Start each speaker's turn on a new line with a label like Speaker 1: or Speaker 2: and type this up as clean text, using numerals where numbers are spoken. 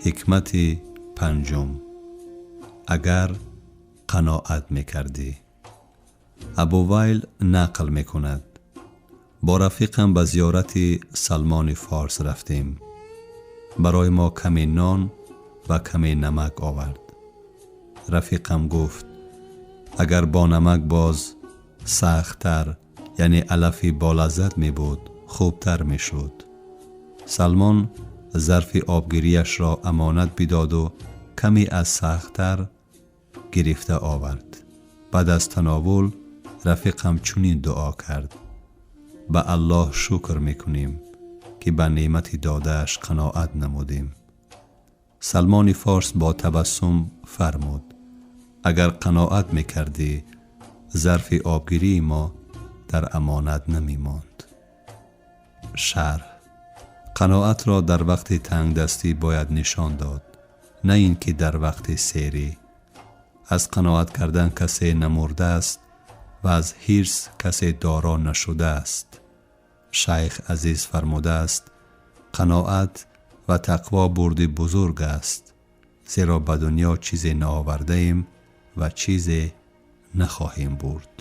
Speaker 1: Ҳикмати панҷум: агар қаноат мекардӣ. Абувайл нақл мекунад: бо рафиқам ба зиёрати Салмони Форс рафтем. Барои мо каме нон ва каме намак овард. Рафиқам гуфт: агар бо намак боз сахттар, яъне алафи болаззат мебуд, хубтар мешуд. Салмон зарфи обгирияшро амонат бидоду каме аз сахттар гирифта овард. Баъд аз тановул рафиқам чунин дуо кард: ба Аллоҳ шукр мекунем, ки ба неъмати додааш қаноат намудем. Салмони Форс бо табассум фармуд: агар қаноат мекардӣ, зарфи обгирии мо дар амонат намемонд. Шарҳ: қаноатро дар вақти тангдастӣ бояд нишон дод, на ин ки дар вақти серӣ. Аз қаноат кардан касе намурдааст ва аз ҳирс касе доро нашудааст. Шайх Азиз фармудааст: қаноат ва тақво бурди бузург аст, зеро ба дунё чизе наовардаем ва чизе нахоҳем бурд.